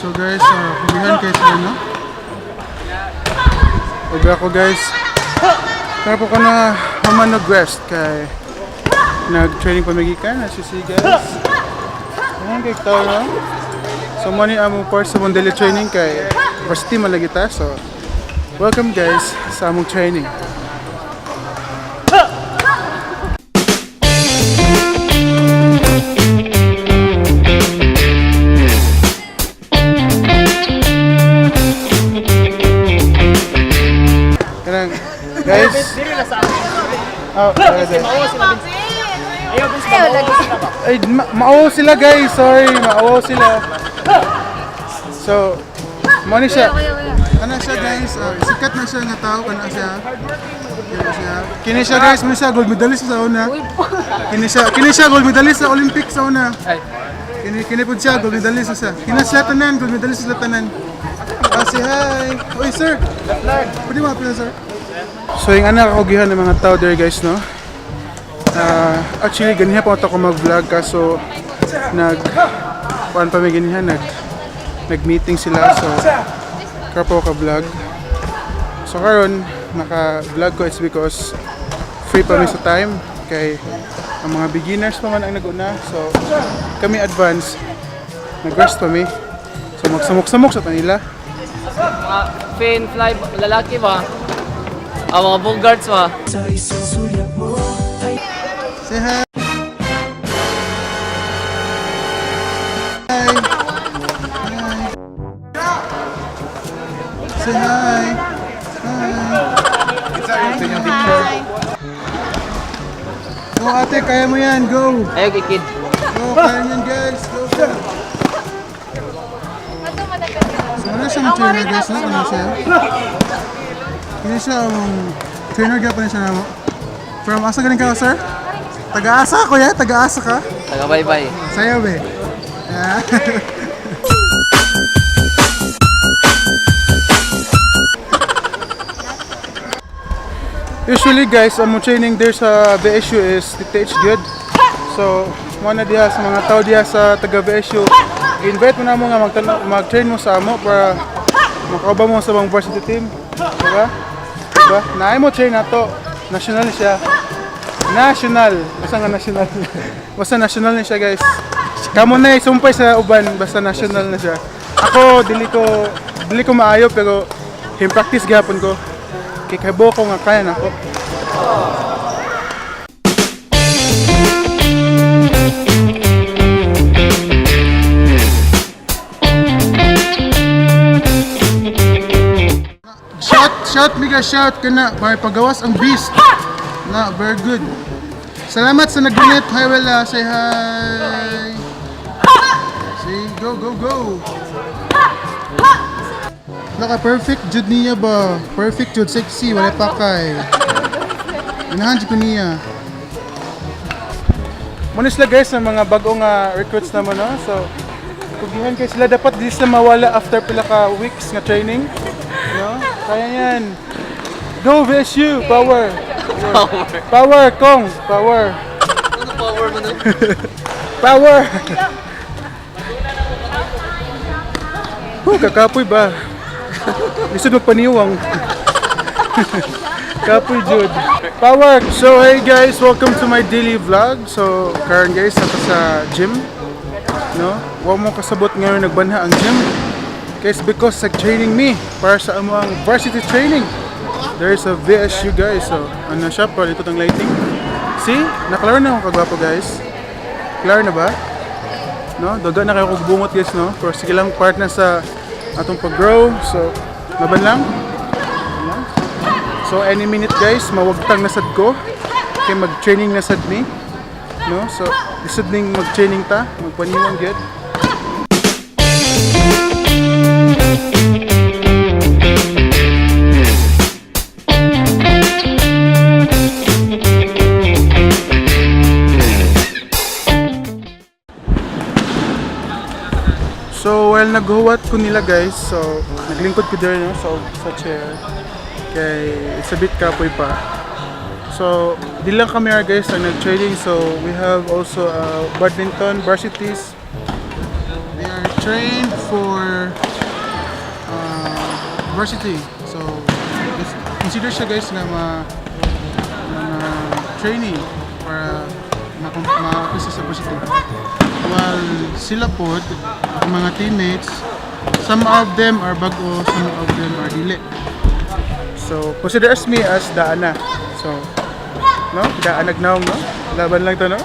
So guys, kugihan kayo sila, no? Ubi ako, guys. Kaya po ko na human nag-rest kay nag-training pa magikan as you see, guys. Ayan kay tao, no? So mo ni among part sa among daily training kay varsity malagi ta. So welcome, guys, sa among training. Kanang guys. Oh, okay. Ay, maawaw sila, guys. Sorry, maawaw sila. So, mo ni siya. Ano siya, guys? Sikat na siya nga tao kana siya. Kini siya. Kini siya, guys, mo siya gold medalist sa una. Kini siya gold medalist sa Olympics sa una. Kini kini pud siya gold medalist sa. Kini sila tanan gold medalist sila tanan. Ah, say hi. Oy, sir. Pwede mo apil, sir? So yung anak ako gihan ng mga tao there, guys, no? Ah, actually ganyan pa ako mag-vlog kaso nag kuan pa may ganyan, nag-meeting sila, so kapo ka vlog. So karon naka-vlog ko, it's because free pa mi sa time kay ang mga beginners pa man ang nag-una. So kami advance, nag-rest pa mi. So magsamok-samok sa tanila. Mga fin, fly, lalaki ba? Ah, mga Bogarts ba? Say hi. Hi. Hi. Say hi. Hi. Go, ate, kaya mo yan. Go. Ayaw kikid. Go, kaya mo yan, guys. Go, go. So, ano siya ang trainer, guys? No? Ano siya? Ano siya ang trainer gyapon siya na mo? From asa galing ka, sir? Taga-asa, kuya? Taga-asa ka? Taga bye-bye. Sayo, be. Yeah. Usually, guys, ang training there sa VSU is DTH good. So, mo na diha sa mga tao diha sa taga VSU, i-invite mo na mo nga mag-train mo sa amo para makauba mo sa mga varsity team. Diba? Diba? Naay mo train nato. National siya. National. Basta nga national. Basta national na siya, guys. Kamo na isumpay sa uban, basta national na siya. Ako dili ko maayo pero him practice gyapon ko. Kay kabo ko nga kaya nako. Shout, shout, mega shout kana para pagawas ang beast. Na, very good. Salamat sa nag-donate. Hi, Wella. Say hi. Say, go, go, go. Naka perfect jud niya ba? Perfect jud, sexy, wala pa kay. Ganahan jud ko niya. Muna sila, guys, ng mga bago nga recruits na mo, no? So, kugihan kay sila, dapat di sila mawala after pila ka weeks nga training. No? Kaya yan. Go VSU! Power! Power. Power, Kong! Power! Ano power mo nun? Power! Huh, kakapoy ba? Lisod magpaniwang. Kapoy jud. Power! So hey guys, welcome to my daily vlog. So karon, guys, nasa sa gym. No? Wa mo kasabot ngayon nagbanha ang gym. Guys, because sa training me para sa among varsity training. There is a VSU, guys. So ano siya pa dito ang lighting. See? Naklaro na ako kagwapo, guys. Klaro na ba? No? Daga na kayo kog bungot, guys, no? Pero sige lang, part na sa atong pag-grow. So, laban lang. Laban lang. So, any minute, guys, mawagtang na sad ko. Kay mag-training na sad mi. No? So, lisod ning mag-training ta, magpaniwang gyud. So, while naghuwat ko nila, guys, so naglingkod ko there, no, so, sa chair. Kay it's a bit kapoy pa. So, di lang kami are, guys, ang nag-training. So, we have also badminton varsities. They are trained for varsity. So, consider siya, guys, nga mga training para ma sa varsity. While sila po, ang mga teammates, some of them are bago, some of them are dili. So, consider as me as daan na. So, no? Daan nagnaong, no? Laban lang to, no?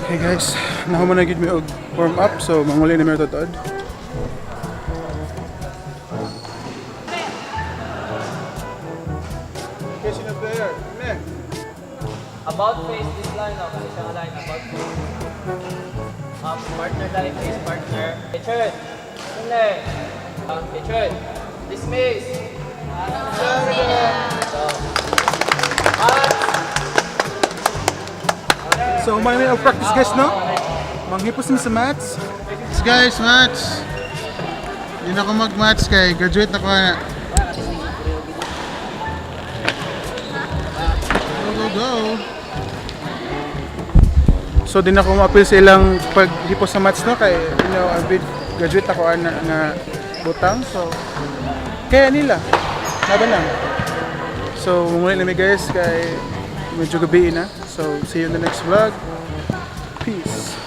Hey guys, nahuman na gid mi og warm up, so manguli na mi tuod. Okay, sino player? Ne. About face this line, oh, kasi siya line, about face. Partner line, face partner. Richard! Sunle! Richard! Dismiss! So, So, human na mi og practice, guys, no? Manghipos mi sa maths. Guys, maths. Hindi na ako mag-maths kay graduate na ko na. Go, go, go. So, di na ako ma-appeal sa ilang paghipos sa maths, no? Kay, a bit graduate ako na, nga butang. So, kaya nila. Laban lang. So, muli na mi, guys, kay medyo gabi na. So, see you in the next vlog. Peace.